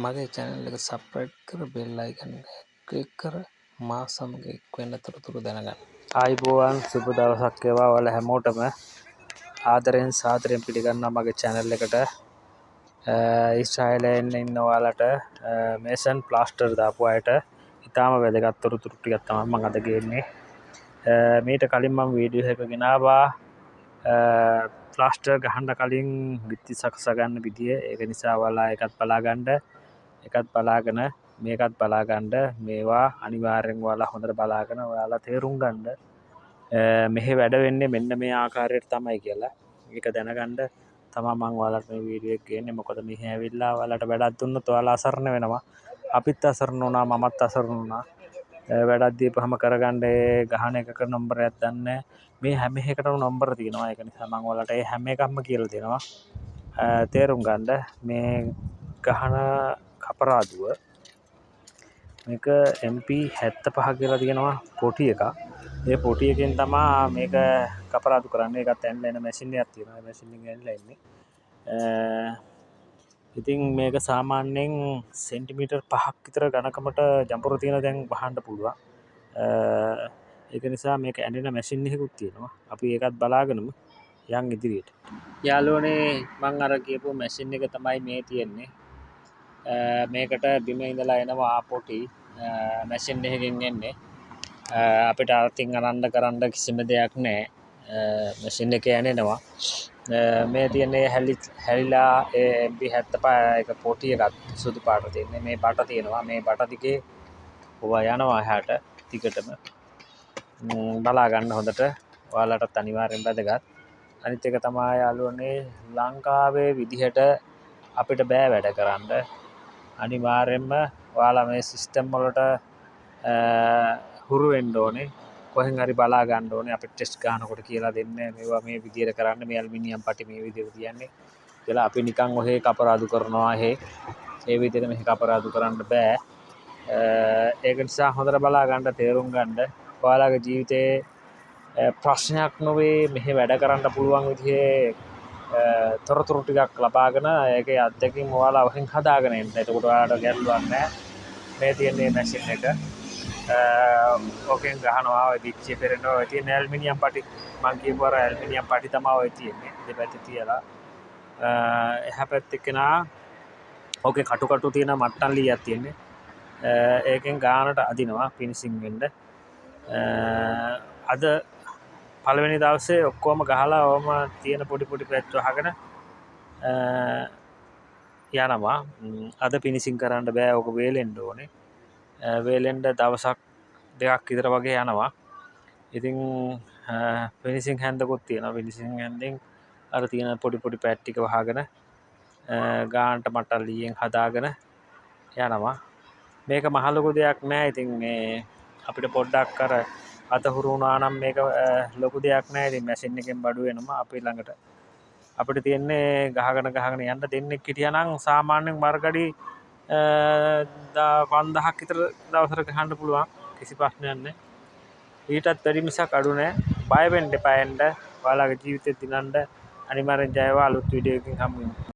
මගේ චැනල් එක සබ්ස්ක්‍රයිබ් කර බෙල් අයිකන් එක ක්ලික් කර මා සමග එක් වෙන්න තොරතුරු දැනගන්න. ආයුබෝවන්, සුබ දවසක් වේවා ඔයාලා හැමෝටම. ආදරෙන් සාදරයෙන් පිළිගන්නවා මගේ චැනල් එකට. ඊශ්‍රායලයේ ඉන්න ඔයාලට, මේසන් ප්ලාස්ටර් දාපු අයට ඉතාම වැදගත් තොරතුරු ටිකක් තමයි මම අද ගේන්නේ. මීට කලින් මම වීඩියෝ එකක ගෙනාවා ප්ලාස්ටර් ගහන්න කලින් බිත්ති සකසා ගන්න විදිය. ඒක නිසා ඔයාලා ඒකත් බලා ගන්න, ඒකත් බලාගෙන මේකත් බලා ගන්න. මේවා අනිවාර්යෙන් ඔයාලා හොඳට බලාගෙන ඔයාලා තේරුම් ගන්න මෙහෙ වැඩ වෙන්නේ මෙන්න මේ ආකාරයට තමයි කියලා. ඒක දැනගන්න තමා මං ඔයාලට මේ වීඩියෝ එක ගේන්නේ. මොකද මෙහෙ ඇවිල්ලා ඔයාලට වැඩක් දුන්නොත් ඔයාලා අසරණ වෙනවා. අපිත් අසරණ වුණා, මමත් අසරණ වුණා. වැඩක් දීපුවහම කරගන්න ඒ ගහන එකක නම්බරයක් දන්නේ. මේ හැම එකකටම නම්බර තියෙනවා. ඒක නිසා මං ඔයාලට ඒ හැම එකක්ම කියලා දෙනවා. තේරුම් ගන්න, මේ ගහන කපරාදුව මේක MP 75 කියලා තියෙනවා පොටි එකක්. ඒ පොටි එකෙන් තමා මේක කපරාදු කරන්නේ. ඒකත් ඇනලා එන මැෂින් එකක් තියෙනවා. ඒ මැෂින් එකෙන් ඇනලා එන්නේ. ඉතින් මේක සාමාන්‍යයෙන් සෙන්ටිමීටර් 5ක් විතර ඝනකමට ජඹුර තියෙන තැන් වහන්න පුළුවන්. ඒක නිසා මේක ඇනෙන මැෂින් එකකුත් තියෙනවා. අපි ඒකත් බලාගෙනම යන් ඉදිරියට. යාළුවනේ, මං අර කියපු මැෂින් එක තමයි මේ තියෙන්නේ. මේකට බිම ඉඳලා එනවා පොටි, මැෂින් එකකින් එන්නේ. අපිට අතින් අරන්න කරන්න කිසිම දෙයක් නෑ. මැෂින් එකේ ඇනෙනවා. මේ තියෙන්නේ හැලිලා ඒ MP 75 එක පොටි එකක් සුදු පාට තියෙන්නේ. මේ බට තියෙනවා. මේ බට දිගේ ඔවා යනවා එහාට දිගටම. බලා ගන්න හොඳට, ඔයාලටත් අනිවාර්යෙන් වැදගත්. අනිත් එක තමා යාළුවනේ, ලංකාවේ විදිහට අපිට බෑ වැඩ කරන්න. අනිවාර්යෙන්ම ඔයාලා මේ සිස්ටම් වලට හුරු වෙන්න ඕනේ. කොහෙන් හරි බලා ගන්න ඕනේ. අපිට ටෙස්ට් ගහනකොට කියලා දෙන්නේ මේවා මේ විදිහට කරන්න, මේ ඇලුමිනියම් පටි මේ විදිහට තියන්නේ කියලා. අපි නිකන් ඔහේ කපරාදු කරනවා එහෙ. ඒ විදිහට මෙහෙ කපරාදු කරන්න බෑ. ඒක නිසා හොඳට බලා ගන්න, තේරුම් ගන්න. ඔයාලගේ ජීවිතේ ප්‍රශ්නයක් නොවේ මෙහෙ වැඩ කරන්න පුළුවන් විදිහේ තොරතුරු ටිකක් ලබාගෙන ඒකේ අත්දැකීම් ඔයාලා ඔහෙන් හදාගෙන එන්න. එතකොට ඔයාලට ගැටලුවක් නෑ. මේ තියෙන්නේ මැෂින් එක. ඕකෙන් ගහනවා ඔය පිච්චිය පෙරෙනවා. ඔය තියෙන ඇලුමිනියම් පටි, මං කියපු අර ඇලුමිනියම් පටි තමයි ඔය තියෙන්නේ. දෙපැත්තේ තියලා එහා පැත්තේ කෙනා ඕකේ කටු කටු තියෙන මට්ටම් ලීයක් තියෙන්නේ. ඒකෙන් ගානට අදිනවා ෆිනිෂින් වෙන්න. අද පළවෙනි දවසේ ඔක්කොම ගහලා ඔහොම තියෙන පොඩි පොඩි පැච් වහගෙන යනවා. අද ෆිනිෂින් කරන්න බෑ. ඕක වේලෙන්න ඕනේ. වේලෙන්න දවසක් දෙකක් විතර වගේ යනවා. ඉතින් ෆිනිෂින් හැන්දකුත් තියෙනවා. ෆිනිෂින් හැන්දෙන් අර තියෙන පොඩි පොඩි පැච් ටික වහගෙන ගානට මට්ටම් ලීයෙන් හදාගෙන යනවා. මේක මහ ලොකු දෙයක් නෑ. ඉතින් මේ අපිට පොඩ්ඩක් අර අත හුරු වුණා නම් මේක ලොකු දෙයක් නෑ. ඉතින් මැෂින් එකෙන් බඩු වෙනවා අපේ ළඟට. අපිට තියෙන්නේ ගහගෙන ගහගෙන යන්න. දෙන්නෙක් හිටියා නම් සාමාන්‍යයෙන් වර්ගඩි 5000ක් විතර දවසට ගහන්න පුළුවන්. කිසි ප්‍රශ්නයක් නෑ. ඊටත් වැඩි මිසක් අඩු නෑ. බය වෙන්න එපා එන්න. ඔයාලගේ ජීවිතේ දිනන්න අනිවාර්යෙන් ජය වේවා. අලුත් වීඩියෝ එකකින් හමු වෙමු.